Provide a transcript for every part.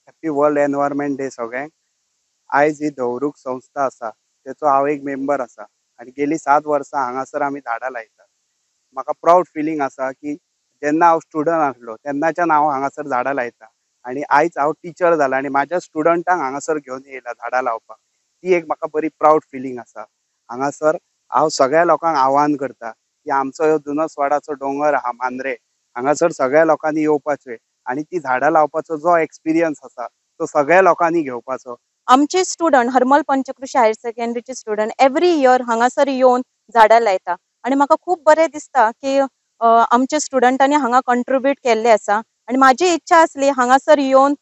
Happy world environment day सगळ्यांक. आयज ही धवरूक संस्था आसा तेचो हांव एक मेंबर आसा आनी गेली 7 वर्सां हांगासर आमी झाडां लायतात. म्हाका प्रावड फिलींग आसा की जेन्ना हांव स्टुडंट आसलो तेन्नाच्यान हांव हांगासर झाडां लायता आनी आयज हांव टिचर जाला आनी म्हाज्या स्टुडंटांक हांगासर घेवन येयला झाडां लावपाक. ती एक म्हाका बरी प्रावड फिलींग आसा. हांगासर हांव सगळ्या लोकांक आव्हान करता की आमचो ह्यो जुनसवाडाचो दोंगर आहा मांद्रे, हांगासर सगळ्या लोकांनी येवपाचें आनी ती झाडां लावपाचो जो एक्सपिरियन्स आसा तो सगळ्या लोकांनी घेवपाचो. आमचे स्टुडंट हरमल पंचकृषी हायर सेकंडरीचे स्टुडंट एवरी इयर हांगासर येवन झाडां लायता आनी म्हाका खूब बरें दिसता की आमच्या स्टुडंटांनी हांगा कंट्रिब्यूट केल्लें आसा. आनी म्हाजी इच्छा आसली हांगासर येवन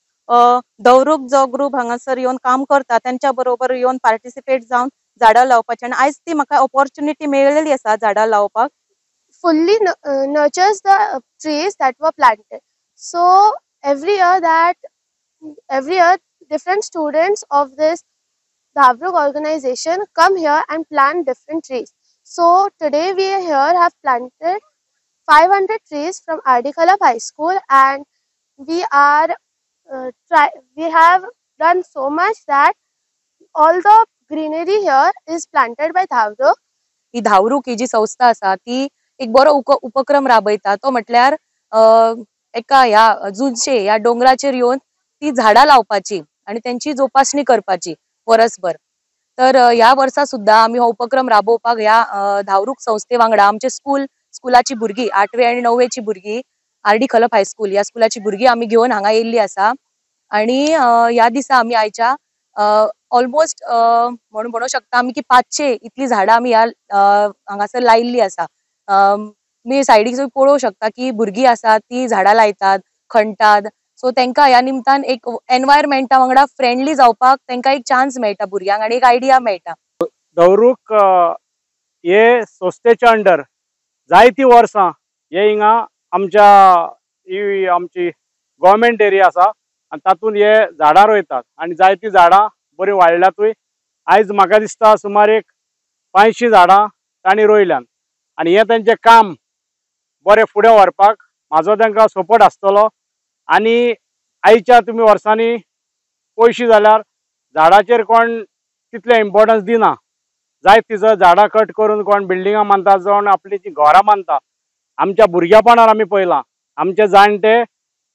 दवरूक जो ग्रूप हांगासर येवन काम करता तेंच्या बरोबर येवन पार्टिसिपेट जावन झाडां लावपाची आनी आयज ती म्हाका ऑपॉर्च्युनिटी मेळ्ळेली आसा झाडां लावपाक. Fully nurtures the trees that were planted. So every year different students of this Dhavruk organization come here and plant different trees. So today we here have planted 500 trees from R.D. Khalap High School, and we are we have done so much that all the greenery here is planted by Dhavruk. ही धावरूक ही जी संस्था आसा ती एक बरो उपक्रम राबयता, तो म्हटल्यार एका ह्या जुनशे ह्या डोंगराचेर येवन ती झाडां लावपाची आनी तेंची जोपासणी करपाची वरसभर. तर ह्या वर्सा सुद्दां आमी हो उपक्रम राबोवपाक ह्या धावरूक संस्थे वांगडा आमचे स्कुलाची भुरगीं 8वे आनी 9वेची भुरगीं आर.डी. खलप हायस्कूल ह्या स्कुलाची भुरगीं आमी घेवन हांगा येयल्ली आसा. आनी ह्या दिसा आमी आयच्या ऑलमोस्ट म्हणून म्हणूंक शकता आमी की 500 इतली झाडां आमी ह्या हांगासर लायिल्ली आसा. तुमी सायडीक पळोवंक शकता की भुरगीं आसात ती झाडां लायतात, खणटात. सो तेंकां ह्या निमतान एक एनवायरमेंटा वांगडा फ्रेंडली जावपाक तेंकां एक चान्स मेळटा भुरग्यांक आनी एक आयडिया मेळटा. दवरूक हे संस्थेच्या अंडर जायतीं वर्सां हे हिंगा आमच्या ही आमची गव्हर्मेंट एरिया आसा आनी तातूंत हे झाडां रोयतात आनी जायतीं झाडां बरीं वाडल्यातूय. आयज म्हाका दिसता सुमार एक 500 झाडां तांणी रोयल्यात आनी हें तेंचें काम बरें फुडें व्हरपाक म्हाजो तांकां सपोर्ट आसतलो. आनी आयच्या तुमी वर्सांनी पयशी जाल्यार झाडाचेर कोण तितलें इम्पोर्टन्स दिना. जायत तिजो झाडां कट करून कोण बिल्डिंगां बांदता, जावन आपली जी घरां बांदता. आमच्या भुरगेपणार आमी पळयलां आमचे जाणटे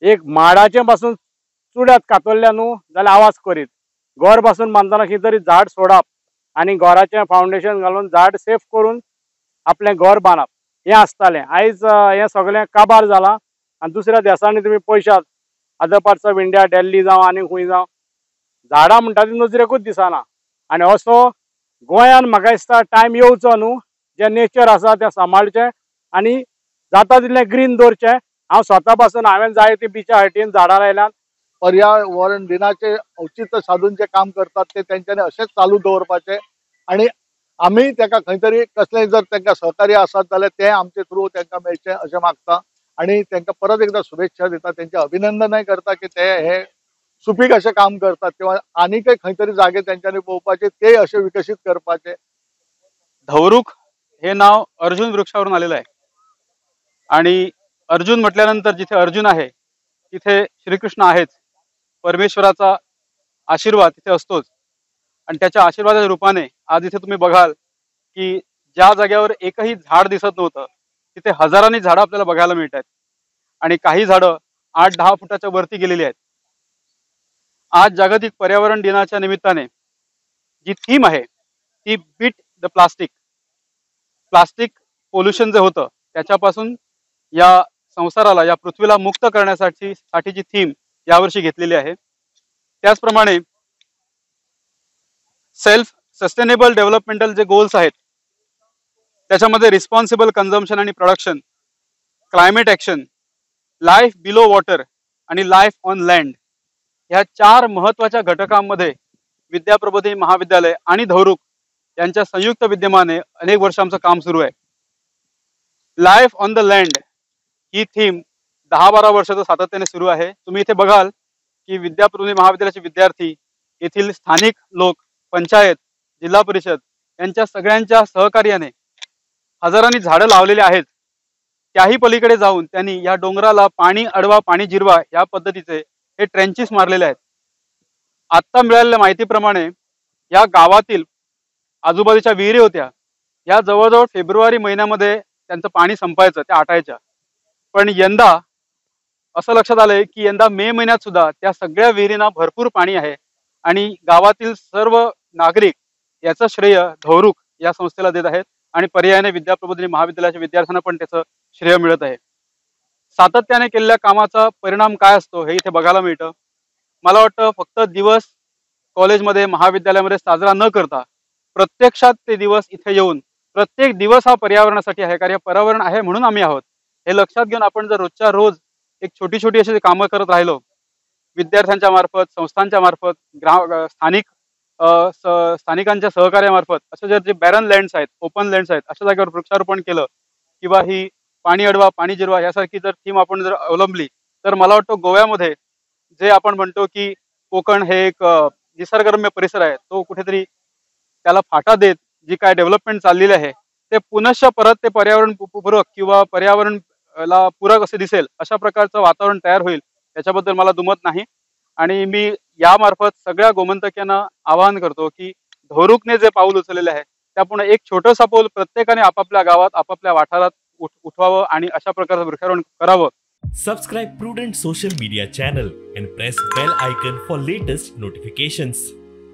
एक माडाचें पासून चुड्यात कातरल्या न्हू जाल्यार आवाज करीत. घर पासून बांदतना खंय तरी झाड सोडप आनी घराचें फावंडेशन घालून झाड सेफ करून आपलें घर बांदप हें आसतालें. आयज हें सगळें काबार जालां आनी दुसऱ्या देशांनी तुमी पळयशात other parts of India, Delhi जावं आनी खंय जावं, झाडां म्हणटा ती नजरेकूच दिसना. आनी असो गोंयान म्हाका दिसता टायम येवचो न्हू, जें नेचर आसा तें सांबाळचें आनी जाता तितलें ग्रीन दवरचें. हांव स्वता पासून हांवें जायतीं बिचा हाटीन झाडां लायल्यात. पर्यावरण दिनाचे औचित्य साधून जे काम करतात ते तेंच्यांनी अशेंच चालू दवरपाचें आनी आमी ताका खंय तरी कसलें जर तांकां सहकार्य आसत जाल्यार तें आमचे थ्रू तांकां मेळचें अशें मागता आनी तांकां परत एकदा शुभेच्छा दिता, तेंचें अभिनंदनय करता की ते हे सुपीक अशें काम करतात किंवा आनीकय खंय तरी जागे तेंच्यांनी पळोवपाचे ते अशें विकसीत करपाचे. धवरूक हे नाव अर्जुन वृक्षावरून आलेलं आहे आणि अर्जुन म्हटल्यानंतर जिथे अर्जुन आहे तिथे श्रीकृष्ण आहेच. परमेश्वराचा आशीर्वाद तिथे असतोच आणि त्याच्या आशीर्वादाच्या रूपाने आज इथे तुम्ही बघाल की ज्या जागेवर एकही झाड दिसत नव्हतं तिथे हजारांनी झाडं आपल्याला बघायला मिळत आहेत आणि काही झाडं 8-10 फुटाच्या वरती गेलेली आहेत. आज जागतिक पर्यावरण दिनाच्या निमित्ताने जी थीम आहे ती beat the plastic. Plastic pollution जे होतं त्याच्यापासून या संसाराला, या पृथ्वीला मुक्त करण्यासाठी साठीची थीम यावर्षी घेतलेली आहे. त्याचप्रमाणे सेल्फ सस्टेनेबल डेव्हलपमेंटल जे गोल्स आहेत त्याच्यामध्ये रिस्पॉन्सिबल कन्झम्पशन आणि production, climate action, life below water आणि लाईफ ऑन लँड ह्या 4 महत्त्वाच्या घटकांमध्ये विद्याप्रबोधिनी महाविद्यालय आणि धवरूक यांच्या संयुक्त विद्यमाने अनेक वर्ष आमचं काम सुरू आहे. Life on the land he theme 10-12 वर्षाचं सातत्याने सुरू आहे. तुम्ही इथे बघाल की विद्याप्रबोधिनी महाविद्यालयाचे विद्यार्थी, येथील स्थानिक लोक, पंचायत, जिल्हा परिषद यांच्या सगळ्यांच्या सहकार्याने हजारांनी झाडं लावलेली आहेत. त्याही पलीकडे जाऊन त्यांनी या डोंगराला पाणी अडवा पाणी जिरवा या पद्धतीचे हे ट्रेंचेस मारलेले आहेत. आत्ता मिळालेल्या माहितीप्रमाणे या गावातील आजूबाजूच्या विहिरी होत्या, या जवळजवळ फेब्रुवारी महिन्यामध्ये त्यांचं पाणी संपायचं, त्या आटायच्या. पण यंदा असं लक्षात आलंय की यंदा मे महिन्यात सुद्धा त्या सगळ्या विहिरींना भरपूर पाणी आहे आणि गावातील सर्व नागरिक याचं श्रेय धवरूक या संस्थेला देत आहेत आणि पर्यायाने विद्याप्रबोधिनी महाविद्यालयाच्या विद्यार्थ्यांना पण त्याचं श्रेय मिळत आहे. सातत्याने केलेल्या कामाचा परिणाम काय असतो हे इथे बघायला मिळतं. मला वाटतं फक्त दिवस कॉलेजमध्ये महाविद्यालयामध्ये साजरा न करता प्रत्यक्षात ते दिवस इथे येऊन प्रत्येक दिवस हा पर्यावरणासाठी आहे, कारण पर्यावरण आहे म्हणून आम्ही आहोत हे लक्षात घेऊन आपण जर रोजच्या रोज एक छोटी छोटी अशी कामं करत राहिलो, विद्यार्थ्यांच्या मार्फत, संस्थांच्या मार्फत, स्थानिक स्थानिकांच्या सहकार्यामार्फत असे जर जे बॅरन लँड्स आहेत, ओपन लँड्स आहेत अशा जागेवर वृक्षारोपण केलं किंवा ही पाणी अडवा पाणी जिरवा यासारखी जर थीम आपण जर अवलंबली तर मला वाटतं गोव्यामध्ये जे आपण म्हणतो की कोकण हे एक निसर्गरम्य परिसर आहे तो कुठेतरी त्याला फाटा देत जी काय डेव्हलपमेंट चाललेली आहे ते पुनश्च परत ते पर्यावरण पूरक किंवा पर्यावरणाला पूरक असे दिसेल अशा प्रकारचं वातावरण तयार होईल याच्याबद्दल मला दुमत नाही. आणि मी यामार्फत सगळ्या गोमंतक्यांना आवाहन करतो की धवरूकने जे पाऊल उचललेले आहे त्यापुढे एक छोटंसं पाऊल प्रत्येकाने आपापल्या गावात आपापल्या वाठारात उठवावं आणि अशा प्रकारचं वृक्षारोपण करावं. Subscribe Prudent social media channel and press bell icon for latest notifications.